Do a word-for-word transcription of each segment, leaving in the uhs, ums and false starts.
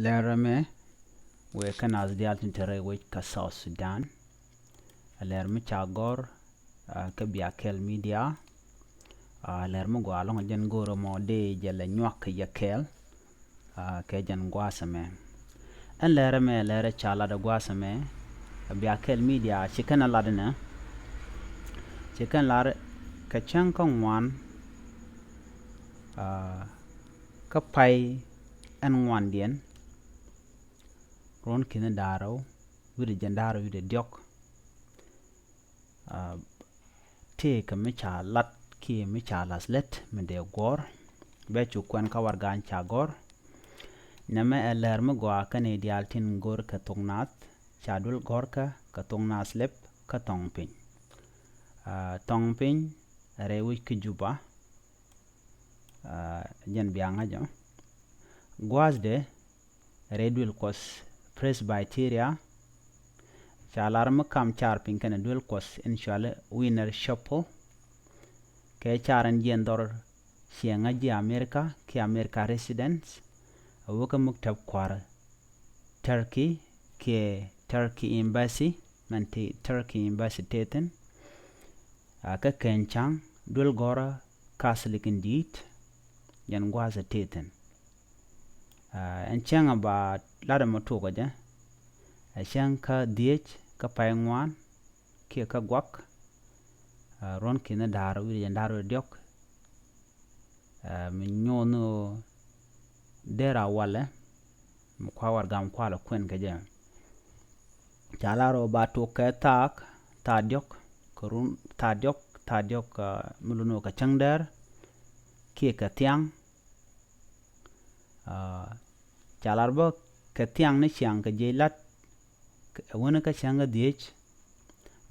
Lɛr ɛmɛ wëë kä naath diaal tin te rɛy wec kä South Sudan. Ɛ lɛr mi ca gɔ̱r kä Biakɛl Media. Lɛr mi gɔaa ɛlɔ̱ŋ, jɛn go̱o̱rä mɔ dee jɛ lɛ nyuak kɛ yɛ kɛɛl kɛ jɛn gua̱a̱th ɛmɛ. Ɛn lɛr ɛmɛ, lɛr ɛ ca lat ɛ gua̱a̱th ɛmɛ, ɛ Biakɛl Media ci kɛn ɛ lat ɛnɛ. Ci kɛn lar kɛ cäŋ kä ŋuan kä pay ɛn ŋuandiɛn, ruɔ̱n ki̱ni da̱ŋ rɛw wi̱cdɛ jiɛn da̱ŋ rɛw wi̱cdɛ diɔ̱k. Tëëkɛ mi ca lat kiɛ mi ca la̱th lät mi dee guɔ̱ɔ̱r. Bɛ cu kuɛn kä warɛgakni ca gɔ̱r. Nɛmɛ ɛ lɛr mi gɔaa kä nɛy diaal tin go̱r kɛ thok naath, ca duel gɔ̱rkä kɛ thok naath lɛp kä thɔŋ piny. Thɔŋ piny ɛ rɛy wec kä Juba. Jɛn bia ŋa̱c ɔ. Gua̱a̱thdɛ rɛy duël Kuɔth Presbyteria. Ca lar mi kam car piny kɛnɛ duël Kuɔth in cɔali Winner Chapel. Kɛ car in jiɛn dhɔr ciɛ ŋa̱c ji̱ America kiɛ America residents. A wä kä muktab kua̱r Turkey kiɛ Turkey Embassy, mɛn ti Turkey Embassy tethin. Kä keny ca̱ŋ duël gɔ̱rä Catholic in di̱i̱t, jɛn gua̱a̱th ɛ tethin. Ɛn cäŋ ɛ ba lat ɛmɔ tuɔɔkä jɛ, ɛ cäŋ kä dhieec kä pay ŋuan kiɛ kä guak, ruɔ̱n ki̱ni da̱ŋ rɛw wi̱cdɛ jiɛn da̱ŋ rɛw diɔ̱k. Mi nyo̱o̱n ni ɣöö dee rɔ walɛ mi kua warɛgakni kua lɛ kuɛn kɛ jɛ. Ca lar ɣöö ba tok kɛ thaak, thaak diɔ̱k kɛ run, thaak diɔ̱k, thaak diɔ̱k mi luni ɣöö kɛ cäŋ däär kiɛ kɛ thiaŋ. Ca lar bä kɛ thiaŋ ni ciaŋ kɛ jiɛc la̱t ɛ wäni kä cäŋ kä dhieec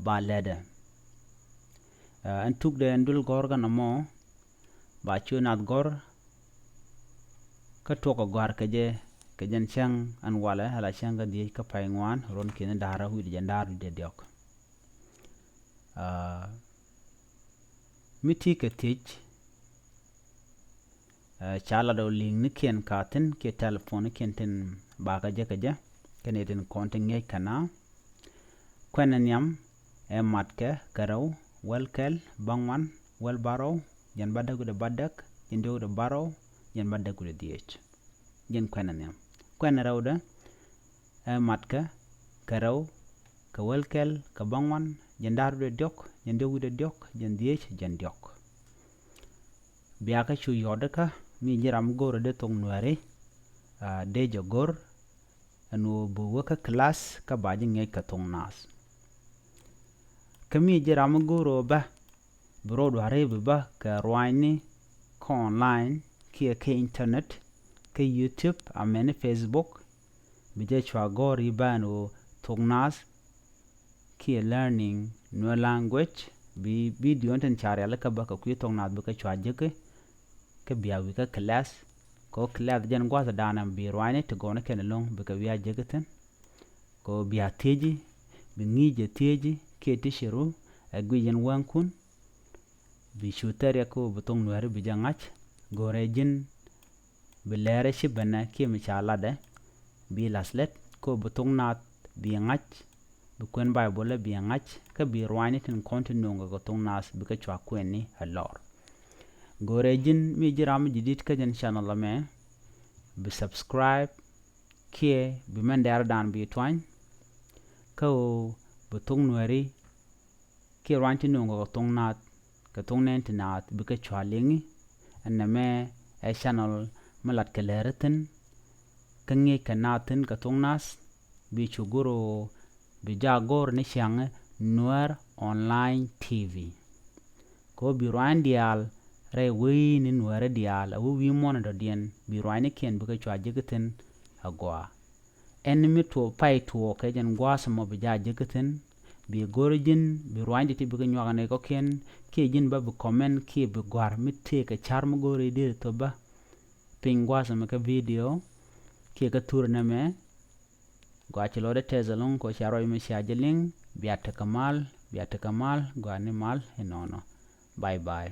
ba lɛtdɛ. Ɛn tukdɛ ɛn duël gɔ̱rkä nɔmɔ ba cu naath gɔ̱r kä tuɔk ɛ gɔ̱a̱r kɛ jɛ kɛ jɛn cäŋ ɛn walɛ ala cäŋ kä dhieec kä pay ŋuan ruɔ̱n ki̱ni da̱ŋ rɛw wi̱cdɛ jiɛn da̱ŋ rɛw wi̱cdɛ diɔ̱k. Mi ti kɛ thiec, ca lat ɔ li̱ŋnikiɛn ka thi̱n kiɛ telephone nikiɛn tin bakä jek kɛ jɛ kɛnɛ tin kɔn ti ŋi̱eec kɛ na. Kuɛnɛ nhiam ɛ matkɛ kɛ rɛw wäl kɛl bäŋuan wäl bärɔw jiɛn bädäk wi̱cdɛ bädäk jiɛn diɔ̱k wi̱cdɛ bärɔw jiɛn bädäk wi̱cdɛ dhieec. Jɛn kuɛnɛ nhiam. Kuɛnɛ rɛwdɛ ɛ matkɛ kɛ rɛw kɛ wäl kɛl kɛ bäŋuan jiɛn da̱ŋ rɛw wi̱cdɛ diɔ̱k jiɛn diɔ̱k wi̱cdɛ diɔ̱k jiɛn dhieec jiɛn diɔ̱k. Biakä cu yɔtdä kä mi ji̱ ram mi go̱o̱rä dee thok Nuääri dee jɛ go̱r ɛn ɣöö bi wä kä class kä ba ji̱ ŋi̱eec kɛ thok naath. Kä mi ji̱ ram mi go̱o̱rä bä bi rɔɔdu a rɛy bi bä kɛ ruaacni kä online kiɛ kä internet, kä YouTube amäni Facebook, bi jɛ cua gɔ̱r i̱ bä ɛn ɣöö thok naath kiɛ learning Nuer language. Bi video ni tin ca rialikä bä kɛ kui̱ thok naath bikɛ cua jeki kä bia wi̱i̱ kä class. Kɛ ɣöö class jɛn gua̱thdan ɛmɔ bi ruaacni ti gɔɔni kɛn ɛlɔ̱ŋ bikɛ wi̱i̱ a jeki thi̱n. Kɛ ɣöö bia thieci, bi ŋi̱i̱c jɛ thieci kiɛ teacher ru ɛ guic ɛn wäŋkun. Bi cu thɛr yɛ kä ɣöö bi thok Nuääri bi jɛ ŋa̱c. Go̱rɛ ji̱n bi lɛɛrɛ ci bänɛ kiɛ mi ca latdɛ bi la̱th lät kä ɣöö bi thok naath bi ŋa̱c, bi kuɛn Baibol ɛ bi ŋa̱c kä bi ruaacni tin kɔn ti nööŋkɛ kɛ thok naath bikɛ cua kuɛɛni ɛ lɔr. Go̱rɛ ji̱n mi ji̱ ram mi ji̱ di̱t kä jɛn channel ɛmɛ bi subscribe kiɛ bi mɛn dɛɛrdan bi tuany kä ɣöö bi thok Nuääri kiɛ ruaacni ti nööŋkɛ kɛ thok naath kɛ thok nɛɛni ti naath bikɛ cua liŋi. Ɛn nɛmɛ ɛ channel mi latkɛ lääri thi̱n kä ŋi̱eeckɛ naath thi̱n kɛ thok naath. Bi cu go̱r ɣöö bi jɛ a go̱r ni ciaŋ Nuer Online T V. Kɛ ɣöö bi ruaacni diaal rɛy wec ni Nuääri diaal a wä wi̱i̱ muɔ̱ɔ̱n dɔ̱diɛn bi ruaacnikiɛn bikɛ cua jeki thi̱n a gɔaa. Ɛn mi tuɔɔk pay tuɔɔk kɛ jɛn gua̱a̱th ɛmɔ bi jɛ a jeki thi̱n. Bi go̱r ji̱n bi ruaacni ti bikɛ nyuak ni kɔ̱kiɛn kiɛ ji̱n bä bi comment kiɛ bi gɔ̱a̱r mi tëëkɛ ca̱r mi go̱r i̱ deri thop bä piny gua̱a̱th ɛmɛ kä video kiɛ kä thur nɛmɛ. Gɔaa ci lɔcdä tɛth ɛlɔ̱ŋ kɛ ɣöö cia ruac mi cia jɛ liŋ. Bia tekɛ mal, bia tekɛ mal, gɔaa ni mal inɔnɔ. Bye bye.